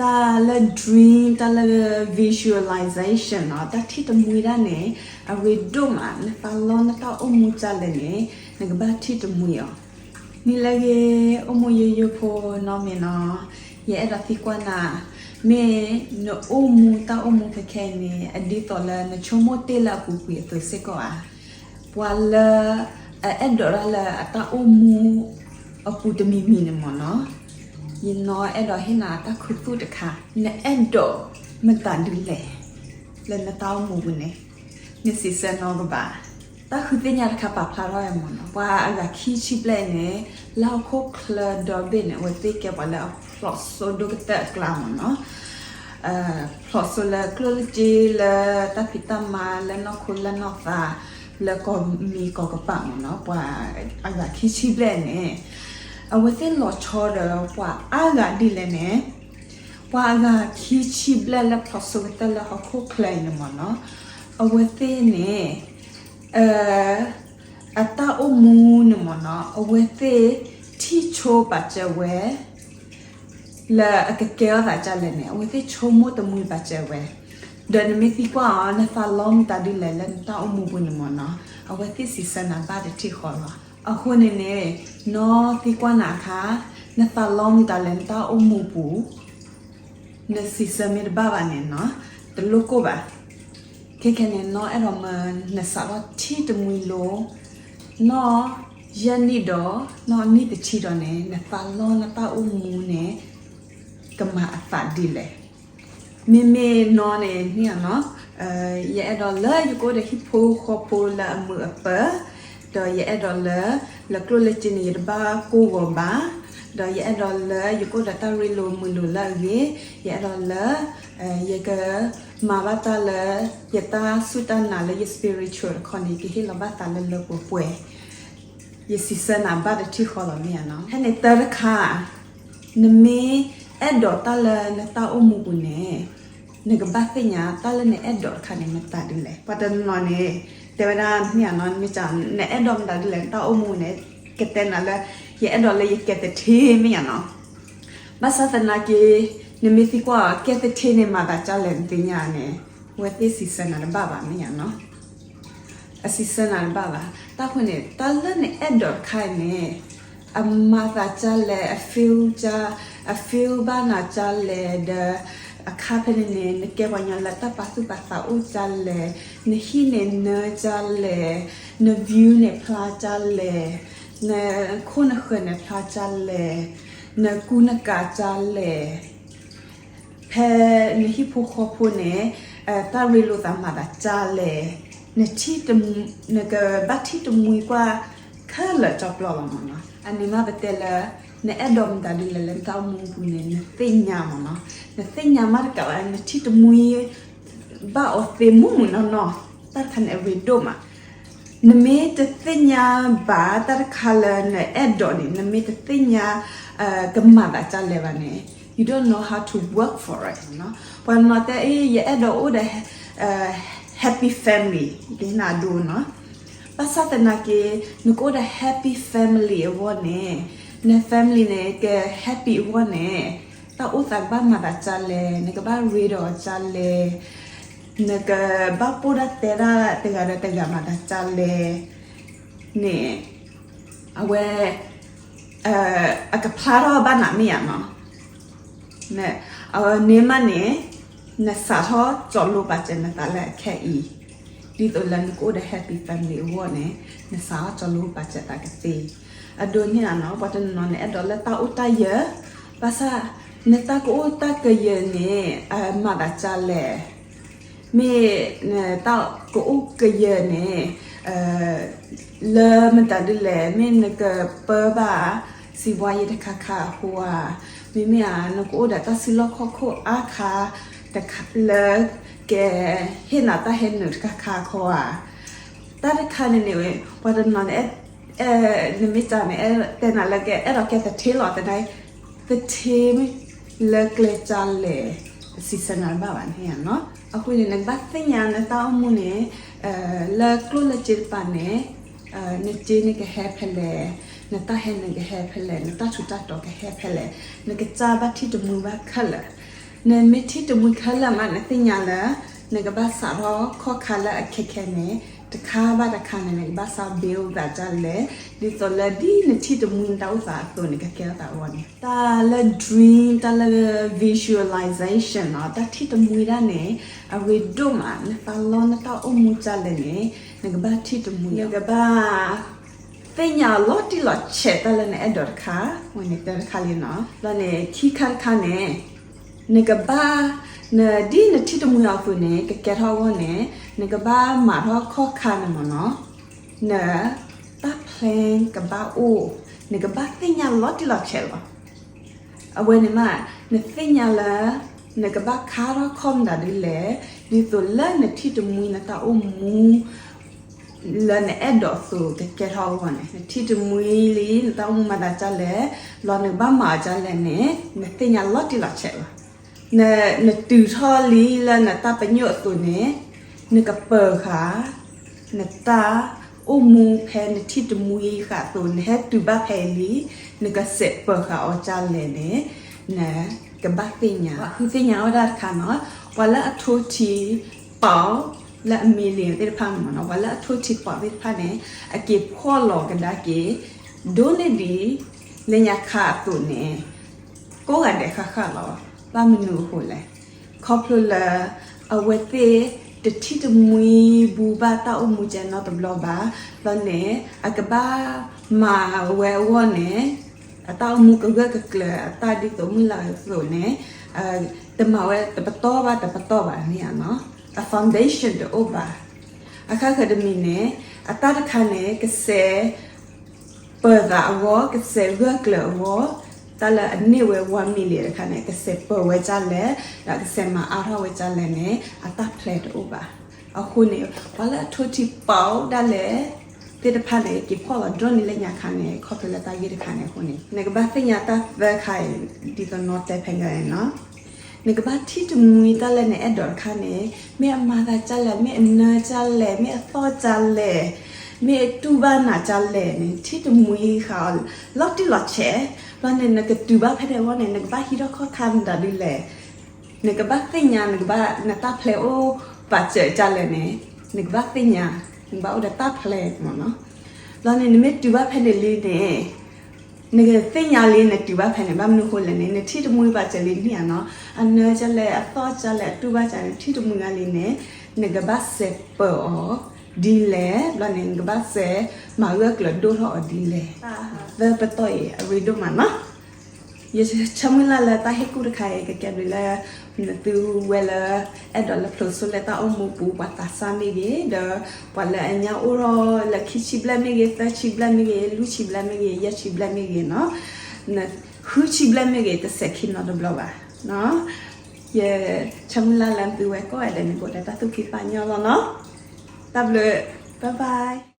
တၢ်လၢ dream တၢ်လၢ visualization နီၤ, တၢ်ထံၣ်တမှံဒၣ်န့ၣ် အရ့ဒိၣ်မး. နသးလီနတၢ်အိၣ်မူဒ်လဲၣ်န့ၣ် နကဘၣ်ထံၣ်တမှံအီၤ. နံၤလၢအဂ့ၤ အိၣ်မူယိယိဖိနီတမံၤနီၤ, ယအဲၣ်ဒိးသံကွၢ်နၤ, မ့ၢ်နအိၣ်မူတၢ်အိၣ်မူခဲခဲအံၤန့ၣ် အဒ်သိးလၢနဆိကမိၣ်တ့ၢ်လၢအပူၤကွံာ်အသိးစ့ၢ်ကီးဧါ. ပှၤလၢအအဲၣ်ဒိးတၢ်လၢအတၢ်အိၣ်မူအပူၤတမံၤမံၤန့ၣ်မ့ၢ်နီၤ, ယနီၢ်အဲၣ်ဒိးဟ့ၣ်နၤတၢ်ခူသူၣ်တခါ, နအဲၣ်ဒိးမတၤဒ်လဲၣ် လၢနတၢ်အိၣ်မူပူၤန့ၣ် နစံးဆၢနီၢ်ကဘၣ်. တၢ်ဃုသ့ၣ်ညါတခါပာ်ဖျါထီၣ်ဝဲမ့ၢ်နီၤ, ပှၤအဂၤခံဆံဘျဲၣ်န့ၣ် လၢဟီၣ်ခိၣ်ချၢဒီဘ့ၣ်န့ၣ် အဝဲသ့ၣ်ကဲပှၤလၢအဖျိးစိဒိၣ်ကတၢၢ်အကျါမ့ၢ်နီၤ. ဖျိးစိလၢကျိၣ်လၢစ့လၢတၢ်ဖံးတၢ်မၤလၢနီၢ်ခိလၢနီၢ်သး လၢကိးမံၤကိးကပၤမ့ၢ်နီၤ, ပှၤအဂၤခံဆံဘျဲၣ်န့ၣ် အဝဲသ့ၣ်လီၤဆီဒီးပှၤအါဂၤဒ်လဲၣ်န့ၣ် ပှၤအဂၤခံဆံဘျဲၣ်လၢဖျိးစိကတၢၢ်လၢဟီၣ်ခိၣ်ချၢအံၤန့ၣ်မ့ၢ်နီၤ, အဝဲသ့ၣ်န့ၣ် အတၢ်အိၣ်မူန့ၣ်မ့ၢ်နီၤ, အဝဲသ့ၣ်ထံၣ်ဆိပာ်စၢၤဝဲ လၢအကကဲထီၣ်သးဒ်လဲၣ်န့ၣ် အဝဲသ့ၣ်ဆိကမိၣ်တမှံပာ်စၢၤဝဲ. ဒီးနမ့ၢ်သံကွၢ်အီၤ နသးလီမတၤဒ်လဲၣ်လၢနတၢ်အိၣ်မူပူၤန့ၣ်မ့ၢ်နီၤ, အဝဲသ့ၣ်စံးဆၢနၤဘၣ်တထံၣ်ဃီလီၤ. အဃိန့ၣ်န့ၣ် နီၢ်သံကွၢ်နၤအခါ, နသးလီမတၤလဲၣ်နတၢ်အိၣ်မူပူၤ နစံးဆၢမ့ၢ်တဘၣ်ဘၣ်န့ၣ်နီၤ, တလိၣ်ကိၢ်ဘၣ်. ခဲခဲန့ၣ် နီၢ်အဲၣ်ဒိးမၢနစးထီၣ်ထံၣ်တမှံလိၤ, နီၢ်ယဲၢ်နံၣ်ဒီး နီၢ်နံၣ်တဆံဒီးန့ၣ် နသးလီနတၢ်အိၣ်မူန့ၣ် ကမၤအသးဒ်လဲၣ်. မ့မ့ၢ်နီၢ်န့ၣ်န့ၣ်နီၤ, ယအဲၣ်ဒိးလၢယကအိၣ်ဒီးဟံၣ်ဖိဃီဖိလၢအမုာ်အပၢၤ, ဒီးယအဲၣ်ဒိးလၢ လၢကျိၣ်လၢစ့န့ၣ် ယတဘၣ်ကိၢ်ဂီၤဘၣ်, ဒီးယအဲၣ်ဒိးလၢယကအိၣ်ဒီးတၢ်ရ့လိာ်မုာ်လိာ်လၢအဂ့ၤ, ယအဲၣ်ဒိးလၢ ယကမၤဘၣ်တၢ်လၢ ယတၢ်စူၢ်တၢ်နာ်လၢယ spiritual တခီန့ၣ် ယကဟ့ၣ်လီၤဘၣ်သးလၢလၢပှဲၤပှဲၤ. ယစံးဆၢနၤဘၣ်တထံၣ်ဃီလီၤမ့ၢ်ဧါနီၤ. ဖဲန့ၣ်တၢ်တခါ နမ့ၢ်အဲၣ်ဒိးတၢ်လၢနတၢ်အိၣ်မူပူၤန့ၣ် နကဘၣ်သ့ၣ်ညါတၢ်လၢနအဲၣ်ဒိးတခါန့ၣ် မတၤဒ်လဲၣ်. ပှၤတနီၤန့ၣ် တဲဝဲဒၣ်မ့ၢ်ဧါနီၤ, မ့ၢ်က နအဲၣ်ဒိးမတၤဒ်လဲၣ် နတၢ်အိၣ်မူန့ၣ် ကတဲနၤလၢ ယအဲၣ်ဒိးလၢယကဲသထ့မ့ၢ်ဧါနီၤ. ဘၣ်ဆၣ်သနာ်က့ နမ့ၢ်သံကွၢ်အီၤ ကဲသထ့န့ၣ် မၤသးဒ်လဲၣ်နသ့ၣ်ညါန့ၣ် အဝဲသ့ၣ်စံးဆၢနၤတဘၣ်ဘၣ်မ့ၢ်ဧါနီၤ. အစံးဆၢနၤတဘၣ်ဘၣ်. တၢ်ဃိန့ၣ် တၢ်လၢနအဲၣ်ဒိးတခါအံၤန့ၣ် အမၤသးဒ်လဲၣ်, အ feel ဒ်, အ feel ဘၣ်နၤဒ်လဲၣ်ဒီး အခါဖဲန့ၣ်န့ၣ် နကဲပှၤကညီလၢတၢ်ပာ်သူၣ်ပာ်သးအိၣ်ဒ်လဲၣ်, နဟံၣ်န့ၣ်နၢဒ်လဲၣ်, န view န့ၣ်ဖျါဒ်လဲၣ်, နခိၣ်နဃၢၤန့ၣ်ဖျါဒ်လဲၣ်, နကူနကၤဒ်လဲၣ် ဖဲနဟံၣ်ဖိဃီဖိန့ၣ် တၢ်ရ့လိာ်သးမၤသးဒ်လဲၣ်, နထံၣ်တမှံ, နကဘၣ်ထံၣ်တမှံကွၢ်ခဲလၢာ်ကၠီပျီလီၤမ့ၢ်နီၤ. အန့ၣ်မ့ၢ်ပတဲလၢ နအဲၣ်ဒိးမတၤဒ်လဲၣ်လၢနတၢ်အိၣ်မူပူၤန့ၣ် နသ့ၣ်ညါမ့ၢ်နီၤ. နသ့ၣ်ညါမးတကးဘၣ် နထံၣ်တမှံဘၣ်အီၤသ့မုၢ်မုၢ်နီၢ်နီၢ်, တၢ်တခါန့ၣ်အရ့ဒိၣ်မး. နမ့ၢ်တသ့ၣ်ညါဘၣ်တၢ်တခါလၢနအဲၣ်ဒိးန့ၣ်, နမ့ၢ်တသ့ၣ်ညါ ကမၤသးဒ်လဲၣ်ဘၣ်န့ၣ်, you don't know how to work for it. ပှၤနီၤတဲ အ့ ယအဲၣ်ဒိးအိၣ်ဒီး happy family ကဟ့ၣ်နၤဒိနီၤ. ဘၣ်ဆၣ်သနာ်က့ နကအိၣ်ဒီး happy family အဂီၢ်န့ၣ်, န family န့ၣ် က happy အဂီၢ်န့ၣ်, တၢ်အိၣ်သးကဘၣ်မၤသးဒ်လဲၣ်, နကဘၣ်ရ့ဒီးဒ်လဲၣ်, နကဘၣ်ပိၢ်ဒၣ်တဲဒၣ်တဂၤဒီးတဂၤမၤသးဒ်လဲၣ်န့ၣ်, အဝဲ အကဖျါထီၣ်ဘၣ်နၤမ့ၢ်ဧါနီၤ. အဝဲန့ၣ်မးန့ၣ် နစးထီၣ်ကၠီလိပာ်စၢၤနသးလၢအခဲအံၤ, ဒ်သိးလၢနကအိၣ်ဒီး happy family အဂီၢ်န့ၣ်, နစးထီၣ်ကၠီလိပာ်စၢၤသးကသ့. အဒိန့ၣ်ဧါနီၤ, ပှၤတနီၤန့ၣ် အဲၣ်ဒိးလၢတၢ်အိၣ်တၢ်ယၢၤ, ဘၣ်ဆၣ် နတၢ်ကအိၣ်တၢ်ကယၢၤန့ၣ် မၤသးဒ်လဲၣ် မ့ၢ်နတၢ်ကအိၣ်ကယၢၤန့ၣ် လၢမတၤဒ်လဲၣ်, မ့ၢ်နကပၢဘၣ်စံးဝါယံၤတခါခါအဃိဧါ, မ့မ့ၢ်ဧါ နကအိၣ်ဒီးတၢ်စုလီၢ်ခီၣ်ခိၣ်အါခါ လၢကဟ့ၣ်နၤတၢ်ဟဲနုာ်တခါခါအဃိဧါ. တၢ်တခါန့ၣ်န့ၣ် ပှၤတနီၤန့ၣ် နမ့ၢ်တၢ်န့ၣ် တဲနၤလၢကအဲၣ်ဒိးကဲသထ့လီၤ, သထ့လၢကျဲဒ်လဲၣ်, စံးဆၢနၤတဘၣ်ဘၣ်န့ၣ်ဧါနီၤ. အဃိန့ၣ် နကဘၣ်သ့ၣ်ညါနတၢ်အိၣ်မူန့ၣ် လၢကျိၣ်လၢစ့တကပၤန့ၣ် နစ့န့ၣ်ကဟဲဖဲလဲၣ်, နတၢ်ဟဲနုာ်ကဟဲဖဲလဲၣ်, နတၢ်ထူးတၢ်တီၤကဟဲဖဲလဲၣ်, နကစၢ်ဘၣ်ထံၣ်တမှံဘၣ်ခဲလၢာ်. နမ့ၢ်ထံၣ်တမှံခဲလၢာ်မး နသ့ၣ်ညါလၢ နကဘၣ်စးထီၣ်ခီၣ်ခါလၢအခဲခဲန့ၣ် တခါဘၣ်တခါန့ၣ် နကဘၣ်စး build သးဒ်လဲၣ်, ဒ်သိးလၢဒ်နထံၣ်တမှံနတၢ်အိၣ်သးအသိးန့ၣ် ကကဲထီၣ်သးအဂီၢ်န့ၣ်. တၢ်လၢ dream တၢ်လၢ visualization နီၤ တၢ်ထံၣ်တမှံဒၣ်န့ၣ် အရ့ဒိၣ်မး နသးလီနတၢ်အိၣ်မူဒ်လဲၣ်န့ၣ် နကဘၣ်ထံၣ်တမှံ နကဘၣ် သ့ၣ်ညါအီၤလီၤတံၢ်လီၤဆဲးတၢ်လၢနအဲၣ်ဒိးတခါ, ဝဲန့ၣ်တၢ်တခါလံနီၤ. ဘျီန့ၣ် ခံခါတခါန့ၣ် နကဘၣ် နဒ်နထံၣ်တမှံအသိးန့ၣ် ကကဲထီၣ်အဂီၢ်န့ၣ် နကဘၣ်မၤထီၣ်ခီၣ်ခါန့ၣ်မ့ၢ်နီၤ, နတၢ် plan ကဘၣ်အိၣ်, နကဘၣ်သ့ၣ်ညါလီၤတံၢ်လီၤဆဲးလီၤ. အဝဲန့ၣ်မး နသ့ၣ်ညါလၢ နကဘၣ်ခါထီၣ်ခီၣ်မတၤဒ်လဲၣ်, ဒ်သိးလၢနထံၣ်တမှံနတၢ်အိၣ်မူ လၢနအဲၣ်ဒိးအသိးကကဲထီၣ်အဂီၢ်န့ၣ် နထံၣ်တမှံလံ နတၢ်အိၣ်မူမၤသးဒ်လဲၣ်, ဘျီနကဘၣ်မၤအီၤဒ်လဲၣ်န့ၣ် နသ့ၣ်ညါလီၤတံၢ်လီၤဆဲးလီၤ. န နတုၤထီၣ်လံလၢနတၢ်ပညိၣ်အသိးန့ၣ် နကပၢၤဃာ် နတၢ်အိၣ်မူဖဲနထံၣ်တမှံဃာ်အသိး နဟဲတုၤဘၣ်ဖဲအံၤလံ နကစဲးပၢၤဃာ်အီၤဒ်လဲၣ်န့ၣ် နကဘၣ်သ့ၣ်ညါ ပှၤဃုသ့ၣ်ညါဝဲဒၣ်တခါနီၤ, ပှၤလၢအထိထံပာ် လၢအ million သ့ၣ်တဖၣ်မ့ၢ်နီၤ ပှၤလၢအထိထံပာ်သ့ၣ်တဖၣ်န့ၣ် အက့ၤဖှီၣ်လီၤကဒါက့ၤ ဒိၣ်န့ၢ်ဒံး လၢညါခါအသိးန့ၣ် ကိးဂၤဒဲးဃၣ်ဃၣ်လီၤ. ဘၣ်မနုၤအဃိလဲၣ်, ခီဖျိလၢ အဝဲသ့ၣ်တထံၣ်တမှံဘူးဘၣ်တၢ်အိၣ်မူကဲနီတဘျီဘၣ်, ဘျီန့ၣ် အကဘၣ်မၤဝဲအဂီၢ်န့ၣ် အတၢ်အိၣ်မူကဂၢၢ်ကကျၢၤ အတၢ်ဒ်သိးမုၢ်လၢ်အသိးန့ၣ် တမၤဝဲတပတီၢ်ဘၣ်တပတီၢ်ဘၣ်န့ၣ်ဧါနီၤ, အ foundation တအိၣ်ဘၣ်. အခါဃၢၤတမံၤန့ၣ် အတၢ်တခါန့ၣ် ကစဲး ပၢၤသးအဂီၢ် ကစဲးဂၢၢ်ကျၢၤအဂီၢ်, တၢ်လၢအန့ၢ်ဝဲ one million တခါန့ၣ် ကစဲးပၢၤဝဲဒ်လဲၣ် ဒီးကစဲးမၤအါထီၣ်ဝဲဒ်လဲၣ်န့ၣ် အတၢ် plan တအိၣ်ဘၣ်. အဃိန့ၣ် ပှၤလၢအထိထံပာ်ဒၣ်လဲာ် သ့ၣ်တဖၣ်န့ၣ် က့ၤဖှီၣ်လီၤဒိၣ်န့ၢ်လၢညါခါန့ၣ် ခီဖျိလၢတၢ်ဂ့ၢ်တခါန့ၣ်အဃိန့ၣ် နကဘၣ်သ့ၣ်ညါတၢ်သၢခါအံၤ ဒ်သိးနီၢ်တဲဖဲန့ၣ်နီၤ. နကဘၣ်ထံၣ်တမှံတၢ်လၢနအဲၣ်ဒိးတခါန့ၣ် မ့ၢ်အမၤသးဒ်လဲၣ်, မ့ၢ်အနၢဒ်လဲၣ်, မ့ၢ်အသီၣ်ဒ်လဲၣ်, မ့ၢ်အတူၢ်ဘၣ်နၤဒ်လဲၣ်န့ၣ် ထံၣ်တမှံဃာ်အီၤ လီၤတံၢ်လီၤဆဲး, ဘျီန့ၣ် နကတုၤဘၣ်ဖဲန့ၣ်အဂီၢ်န့ၣ် နကဘၣ်ဟံးထီၣ်ခီၣ်ခါမတၤဒ်လဲၣ်, နကဘၣ်သ့ၣ်ညါ နကဘၣ် နတၢ် plan အိၣ်ပာ်စၢၤဒ်လဲၣ်န့ၣ် နကဘၣ်သ့ၣ်ညါ, နကဘၣ်အိၣ်ဒီးတၢ် plan မ့ၢ်နီၤ. ဘျီန့ၣ် နမ့ၢ်တုၤဘၣ်ဖဲန့ၣ်လံန့ၣ် နကသ့ၣ်ညါလံ နတုၤဘၣ်ဖဲန့ၣ် ဘၣ်မနုၤအဃိလဲၣ်န့ၣ် နထံၣ်တမှံပာ်စၢၤလံန့ၣ်ဧါနီၤ, အနၢဒ်လဲၣ် အသီၣ်ဒ်လဲၣ် အတူၢ်ဘၣ်ဒ်လဲၣ် နထံၣ်တမှံဂၤလံန့ၣ် နကဘၣ်စဲးပၢၤအီၤဒ်လဲၣ်, ဘျီန့ၣ် နကဘၣ်စဲးမၤဂၢၢ်ကျၢၤဒိၣ်ထီၣ်အီၤဒ်လဲၣ်. သၢပတီၢ်အံၤ အရ့ဒိၣ်မးနီၤ. ယဆၢမုၢ်လၢ်လၢတၢ်ဟ့ၣ်ကူၣ်တခါအံၤ ကကဲဘျုးလၢ နသုဝဲလၢ အဲၣ်ဒိးလၢဖျိးစိလၢတၢ်အိၣ်မူပူၤ ပှၤသးစၢ်မ့ၢ်ဂ့ၤ, ဒီးပှၤလၢအညါအိၣ်ထီၣ်လၢခံဆံဘျဲၣ်မ့ၢ်ဂ့ၤ, သၢဆံဘျဲၣ်မ့ၢ်ဂ့ၤ, လွံၢ်ဆံဘျဲၣ်မ့ၢ်ဂ့ၤ, ယဲၢ်ဆံဘျဲၣ်မ့ၢ်ဂ့ၤနီၤ, ဃုဆံဘျဲၣ်မ့ၢ်ဂ့ၤ တစဲးခံနီတဘျီဘၣ်. ယဆၢမုၢ်လၢ်လၢသုဝဲကိးဂၤဒဲးန့ၣ် ကအိၣ်ဒီးတၢ်သူၣ်ဖှံသးညီလီၤနီၤ. တၢ်ဘျုး, bye bye.